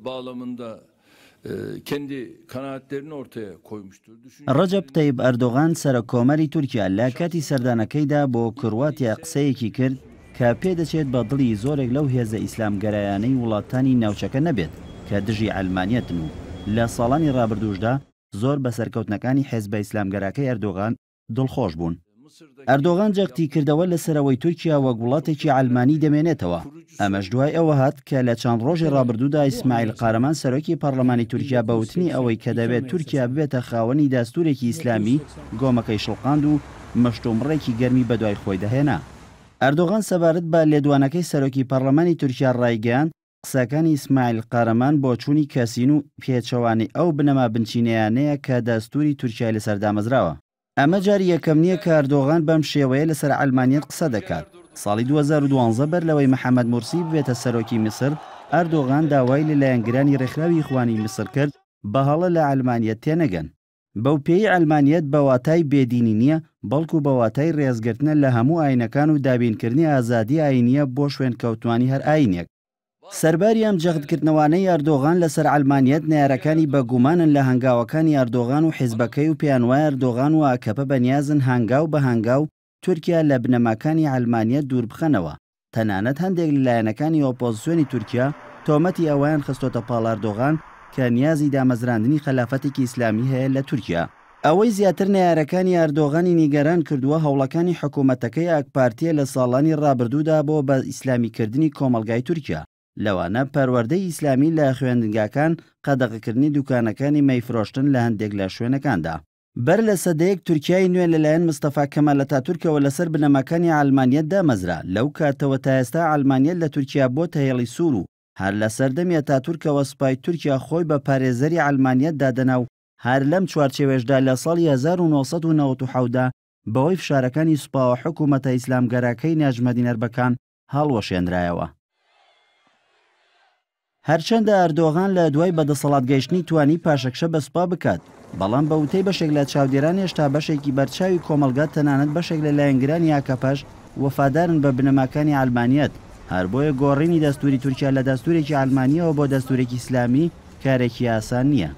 Bağlamında kendi kanaatlerini ortaya koymuştur. ڕەجەب تەیب ئەردۆغان سەرۆک کۆماری تورکیا لە کاتی سەردانەکەیدا بۆ کرواتیا قسەیەکی کرد کە پێدەچێت بە دڵی زۆرێک لەو هێزە ئیسلامگەرایانەی وڵاتانی ناوچەکە نەبێت کە دژی عەلمانیەتن و لە ساڵانی ڕابردووشدا زۆر بە سەرکەوتنەکانی حێزبە ئیسلامگەراکەی ئەردۆغان دڵخۆش بوون. ئەردۆغان جەختی کردەوە لەسەر ئەوەی تورکیا وەک وڵاتێکی عەلمانی دەمێنێتەوە، ئەمەش دوای ئەوە هات کە لە چەند ڕۆژی ڕابردوودا ئیسماعیل قارەمان سەرۆکی پەڕلەمانی تورکیا بە وتنی ئەوەی کە دەبێت تورکیا ببێتە خاوەنی دەستوورێکی ئیسلامی گۆمەکەی شڵقاند و مشتومڕێکی گەرمی بەدوای خۆیدا هێنا. ئەردۆغان سەبارەت بە لێدوانەکەی سەرۆکی پەڕلەمانی تورکیا ڕایگەیاند، قسەکانی ئیسماعیل قارەمان بۆچوونی کەسین و پێچەوانەی ئەو بنەما بنچینەیانەیە کە دەستووری تورکیای لەسەر دامەزراوە. ئەمە جاری یەکەم نییە کە ئەردۆغان بەم شێوەیە لەسەر عەلمانیەت قسە دەکات. ساڵی 2012 بەر لەوەی محەمەد مورسی ببێتە سەرۆکی میسر، ئەردۆغان داوای لە لایەنگرانی رێکخراوی ئیخوانی میسر کرد بە هەڵە لە عەلمانیەت تێنەگەن. بەوپێیەی عەلمانیەت بە واتای بێدینی نییە، بەڵکو بە واتای رێزگرتنە لە هەموو ئاینەکان و دابینکردنی ئازادی ئاینییە بۆ شوێنکەوتوانی هەر ئاینێک. سەرباری ئەم جەختکردنەوانەی ئەردۆغان لەسەر عەلمانیەت، نەیارەکانی بە گومانن لە هەنگاوەکانی ئەردۆغان و حیزبەکەی و پێیانوایە ئەردۆغان و ئاکەپە بەنیازن هەنگاو بە هەنگاو تورکیا لە بنەماکانی عەلمانیەت دووربخەنەوە، تەنانەت هەندێک لە لایەنەکانی ئۆپۆزسیۆنی تورکیا تۆمەتی ئەوەیان خستۆتە پاڵ ئەردۆغان کە نیازی دامەزراندنی خەلافەتێکی ئیسلامی هەیە لە تورکیا. ئەوەی زیاتر نەیارەکانی ئەردۆغانی نیگەران کردووە هەوڵەکانی حکومەتەکەی ئاکپارتییە لە ساڵانی ڕابردوودا بۆ بە ئیسلامیکردنی کۆمەڵگای تورکیا، لەوانە پەروەردەی ئیسلامی لە خوێندنگاکان، قەدەغەکردنی دوکانەکانی مەی فرۆشتن لە هەندێک لە شوێنەکاندا. بەر لە سەدەیەک تورکیای نوێ لەلایەن مستەفا کەمال ئەتاتورکەوە لەسەر بنەماکانی عەلمانیەت دامەزرا، لەو کاتەوە تا ئێستا عەلمانیەت لە تورکیا بۆتە هێڵی سوور و هەر لە سەردەمی ئەتاتورکەوە سوپای تورکیا خۆی بە پارێزەری عەلمانیەت دادەنا و هەر لەم چوارچێوەیشدا لە ساڵی 1997 دا بەهۆی فشارەکانی سوپاوە حکوومەتە ئیسلامگەراکەی نەجمەدین ئەربەکان هەڵوەشێنرایەوە. هەرچەندە ئەردۆغان لە دوای بەدەسەڵات گەیشتنی توانی پاشەکشە بە سوپا بکات، بەڵام بە وتەی بەشێک لە چاودێران هێشتا بەشێکی بەرچاوی کۆمەڵگا تەنانەت بەشێک لە لایەنگرانی ئاکەپەش وەفادارن بە بنەماکانی عەلمانیەت، هەر بۆیە گۆڕینی دەستووری تورکیا لە دەستوورێکی عەلمانییەوە بۆ دەستوورێکی ئیسلامی کارێکی ئاسان نییە.